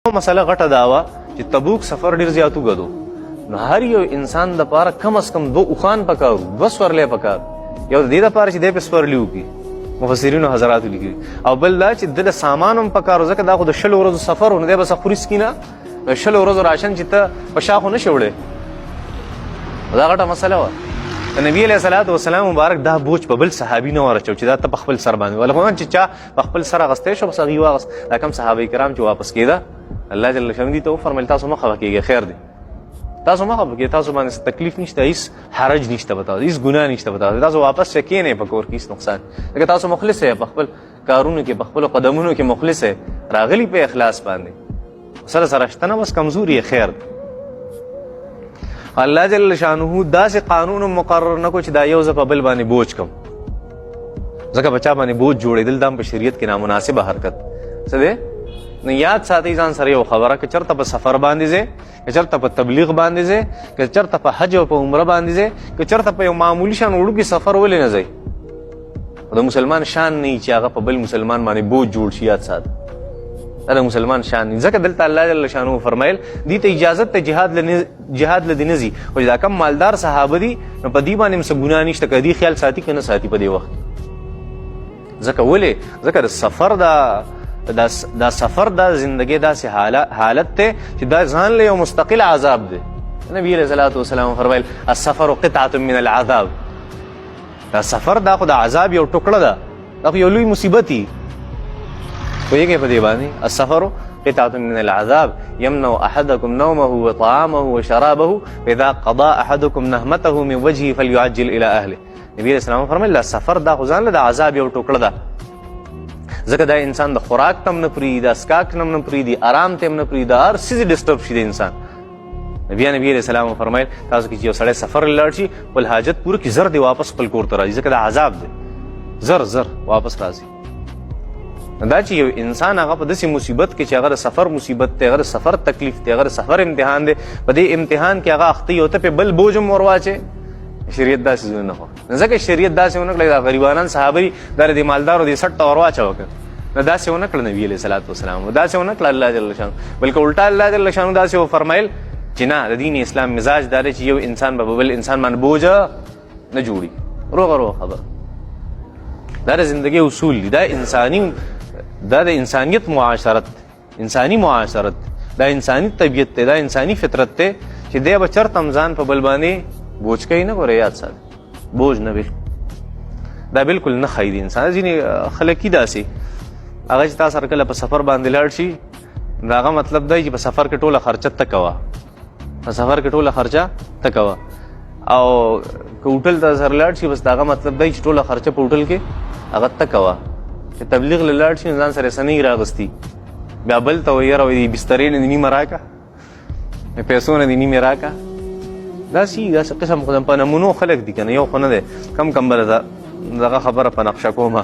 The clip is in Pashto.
مسله غټه دا وه چې تبوک سفر ډیر زیات اوږد و، نو هر یو انسان دپاره کم از کم دوه اوښان پکار وو، دوه سورلۍ پکار، یو د دې دپاره چې دی پې سپرلي وکړي، مفسرینو حضراتو لیکلي، او بل دا چې ده له سامان هم پکار و، ځکه دا خو د 20 ورځو سفر و، نو دی به څه خوري څکي نه، د 20 ورځو راشن چې ته په شا خو نه شې وړی، دا غټه مسله وه. د نبی علیه الصلاة والسلام مبارک دا بوج په بل صحابي نه ورچو چې دا ته په خپل سر باندې ولا، خو چې چا په خپل سر اغستی شو بس هغې واغست. دا کم صحابه کرام چې واپس کېده، الله جل شانه دي ته وفرمیل تاسو مه خفه کېږئ، خیر دی، تاسو مه خفه کېږئ، تاسو باندې څه تکلیف نشته، هیڅ حرج نشته په تاسو، هیڅ ګناه نشته په تاسو، تاسو واپس چې کښېنئ په کور کې هیڅ نقصان، ځکه تاسو مخلص یئ، په خپل کارونو کې په خپلو قدمونو کې مخلص یئ، راغلي په اخلاص باندې، سره سره شته نه، بس کمزوري یې، خیر دی. الله جل شانه داسې قانون مقرر نه کو چې دا یو زه په بل باندې بوج کم، ځکه په چا باندې بوج جوړېدل دا هم په شریعت کې نامناسبه حرکت څه دی. نو یاد ساتئ ځان سره یو خبره، که چېرته په سفر باندې ځئ، که چېرته په تبلیغ باندې ځئ، که چېرته په حج او په عمره باندې ځئ، که چېرته په یو معمولي شان وړوکي سفر ولې نه ځئ، د مسلمان شان نه چې هغه په بل مسلمان باندې بوج جوړ شي، یاد ساته دا د مسلمان شان نه. ځکه دلته الله جل شانه فرمایل دي ته اجازه ته جهاد له دې نه ځي، خو چې دا کم مالدار صحابه دي نو په دې باندې هم څه ګناه نشته که دې خیال ساتي که نه ساتي په دې وخت. ځکه ولې؟ ځکه د سفر دا دا دا سفر دا زندګۍ داسې حالت دی چې دا ځان له یو مستقل عذاب دی. نبی علیه الصلاة والسلام فرمایل السفر قطعة من العذاب، دا سفر دا خو د عذاب یو ټوکړه ده، دا خو یو لوی مصیبت دی، پوهېږئ په دې باندې؟ السفر قطعة من العذاب يمنع أحدكم نومه وطعامه وشرابه فإذا قضى أحدكم نهمته من وجهه فليعجل إلى أهله. نبی علیہ السلام فرمایل دا سفر دا خو ځان له د عذاب یو ټوکړه ده، ځکه دا انسان د خوراک ته هم نه پرېږدي، د څښاک نه هم نه پرېږدي، ارام ته هم نه پرېږدي، هر څیز ډسټرب شي د انسان. نبی علیہ السلام فرمایل تاسو کې چې یو سړی سفر لاړ شي خپل حاجت پوره کړي، زر دی واپس خپل کور ته راځي، ځکه دا عذاب دی، زر زر واپس راځي. دا چې یو انسان هغه په داسې مصیبت کې چې هغه د سفر مصیبت دی، هغه د سفر تکلیف دی، هغه د سفر امتحان دی، په دې امتحان کې هغه اخته یو ته په بل بوج هم ورواچې، شریعت داسې څه نه خو، ځکه شریعت داسې ونه کړه. دا غریبانان صحابه دي، دا د مالدارو دې سټ ته ورواچوه که نه، داسې ونه کړه نبی علیه الصلاة والسلام، داسې ونه کړه الله جل شانه، بلکې الټا الله جل شانه داسې وفرمایل چې نه، د دین اسلام مزاج دا دی چې یو انسان به بل انسان باندې بوجه نه جوړي. روغه روغه خبره، دا د زندګۍ اصول دي، دا انساني، دا د انسانیت معاشرت، انساني معاشرت، دا انساني طبیعت دی، دا انساني فطرت دی چې دی به چېرته هم ځان په بل باندې بوج کوي نه. ګوره یاد ساته، بوج نه، بالکل دا بالکل نه ښایي د انسان. ځینې خلک داسې هغه چې تا سره کله په سفر باندې لاړ شي، د هغه مطلب دی چې په سفر کې ټوله خرچه ته کوه، په سفر کې ټوله خرچه ته کوه، او که هوټل ته سره لاړ شي بس د هغه مطلب دی چې ټوله خرچه په هوټل کې هغه ته کوه. چې تبلیغ له لاړ شي ځان سره څه نه وي راغستي، بیا بل ته وایي یاره وایي بسترې نه دې نیمه راکړه، پیسو نه دې نیمې راکړه. داسې داسې قسم خو په نمونو خلک دي که نه، یو خو نه دی، کم کم به دغه خبره په نقشه کومه.